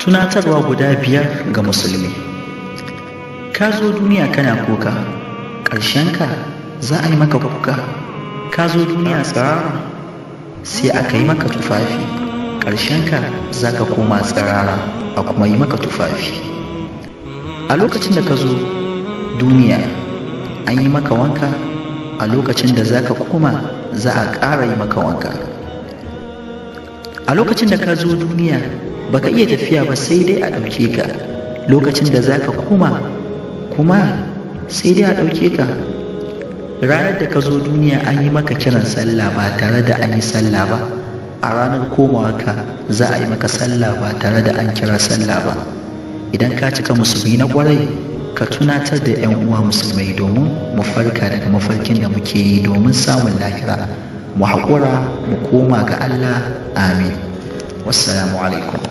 Tunatarwa guda 5 ga musulmi. Ka zo duniya kana kuka, ƙarshenka za a yi maka kuka. Ka zo duniya tsirara, sai aka yi maka tufafi. Ƙarshenka za ka koma tsirara a kuma yi maka tufafi. A lokacin da ka zo duniya an yi maka wanka, a lokacin da za ka koma za a ƙara yi maka wanka. A lokacin da ka zo duniya baka iya tafiya ba sai dai a ɗauke ka. Lokacin da za ka koma kuma sai dai a ɗauke ka. Ranar da ka zo duniya an yi maka kiran sallah ba tare da an yi sallah ba. A ranar komawarka za a yi maka sallah ba tare da an kira sallah ba. Idan ka cika musulmi na ƙwarai, ka tunatar da 'yan uwa musulmai domin mu farka daga mafarkin da muke yi domin samun lahira. Mu haƙura mu koma ga Allah. Amin. Wassalamu alaikum.